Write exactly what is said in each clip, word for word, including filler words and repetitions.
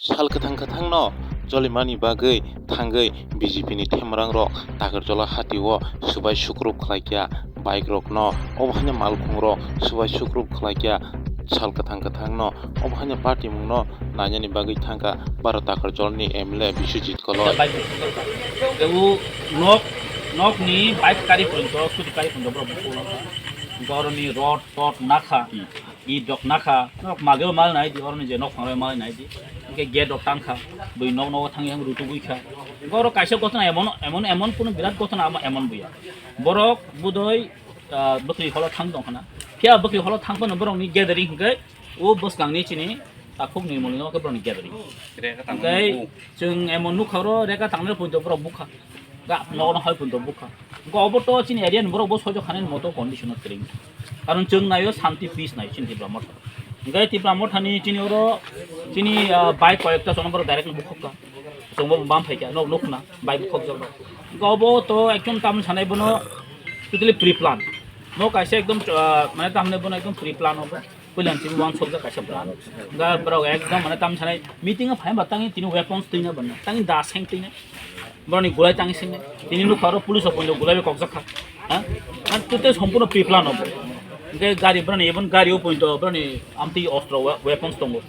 Sal kwthang kwthangno jolimani bagwi thangwi B J P ni themrangrok Takarjala hatio subai sukrup khlaikha, bike rokno obo haino malkhungrok subai sukrup khlaikha. Sal kwthang kwthangno obo haino party mungno nainani bagwi thangkha Bharat Takarjalani M L A Biswajit Koloi. Bike rok, o nok, nokni bike kari pwnto, scooty kari pwnto borok bukulang kha. Boroni rod, rod nakha. I dok nakha, nok mageo mal nai di, oroni je nok phangroi mal nai di. Hingke gate rok tangkha, bui nok nogo thangwi thang rutu bui kha. Hingke oro kaisa gotona emon, emon, emon kuno birat gotona ama emon buya. Borok budoi, ah, bwkri holo thang tong khana. Phiya bwkri holo thang phano borokni gathering hingke o bwskangni chini takhuk ni moni no khe borokni gathering. Reka tangma Hingke nugo. Chwng emon nukha oro reka tangnai poito borok bukha. Ga nogo no hai poito bukha. Hingke obo to chini area ni borok bo soijo khanai moto condition o kwrwng. Karon chwng naio shanti peace nai chini Tipra Motha. Hingke Tipra Motha ni chini oro chini, ah, bike koyekta chwng borok direct bukhuk kha. Chwng bo bam phaikha, nok nukhna, bike bukhuk jok rok. Hingke obo to ekdom tamni sanai bono totally pre plan. No kaisa ekdom, ah, mane tamni bono ekdom pre plan obo. Puilan tini wan sobjak kaisa borok. Ga borok ekdom mane tam sanai meeting o phai ba tangi tini weapons twina borok. Tangi da seng twina. Borok ni gulai tangi seng. Tini nukha aro police o poito gulai bai kokjak kha. Ha? An tute sompurno pre plan obo. Hingke gari borok ni even gari o poito borok ni amtwi ostro we-, weapons tongo.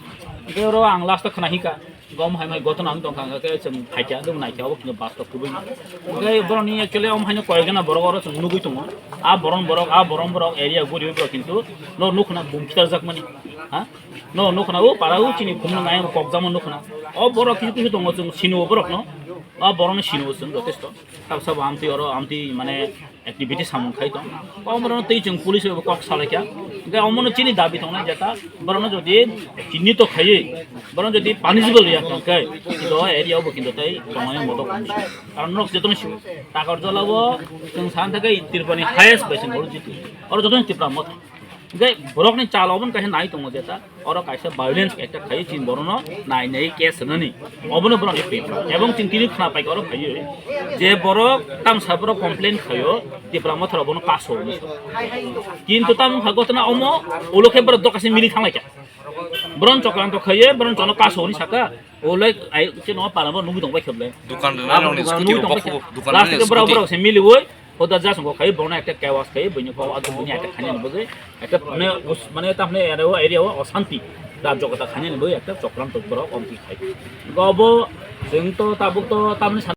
Hingke oro ang last o khna hika. Gom hai mai gotona ang tongkha, hingke chwng phaikha, dum naikha, obo khe bus rok kubui. Hingke borokni actually om haino koyekjona borok oro chwng nugui tongo. A boron borok, a boron borok area guriwi borok kintu no nukhna bum khitarjakmani. Ha? No nukhna o para o chini khumno nai kokjakma nukhna. O borok kisu kisu tongo chwng sini o borokno. A borokno sini o chwng jotesto. Tabsa bo amtwi oro amtwi mane activity samung khai tong. Omo rok twi chwng police bai kok salai kha. Hingke omo no chini dabi tongnai jeta, borok no jodi chini to khaiwi, borok no jodi punishable ya tong khe, to area bo kinto tai tongnai moto kong. Karon nok joto no siwo. Takarjala o chwng san thake Tripura ni highest bai sing bolo jitu. Oro joto ni Tipra Motha. Hingke borok ni chalo obo no kaisa nai tongo jeta. Oro kaisa violence ekta khai chini borok no nai nai case rwnani. Obono borok ni paper. Ebong chini tini khna paikha oro phaiwi je borok tamsa borok complain khaio Tipra Motha rok bono kaso hwnwi sa. Kintu tamo kha gotona omo ulo khe borok dokase mili thanglaikha. Boron chokranto khaiye boron chono kaso hwnwi saka. Ulai ai chini o para bo nugui tong bai khe ble. Dukan rwnai rokni scooty rok bokhok bo dukan rwnai scooty. Last ke borok borok se miliwi. Hoda ja songkha khai, bono ekta kewas khai, bini kok, ado bini ekta khani ni bagwi, ekta mane, mane tamni area o, area o osanti, rajyo kata khani ni bagwi ekta chokranto borok omti khai. Gobo, chwng to tabuk to tamni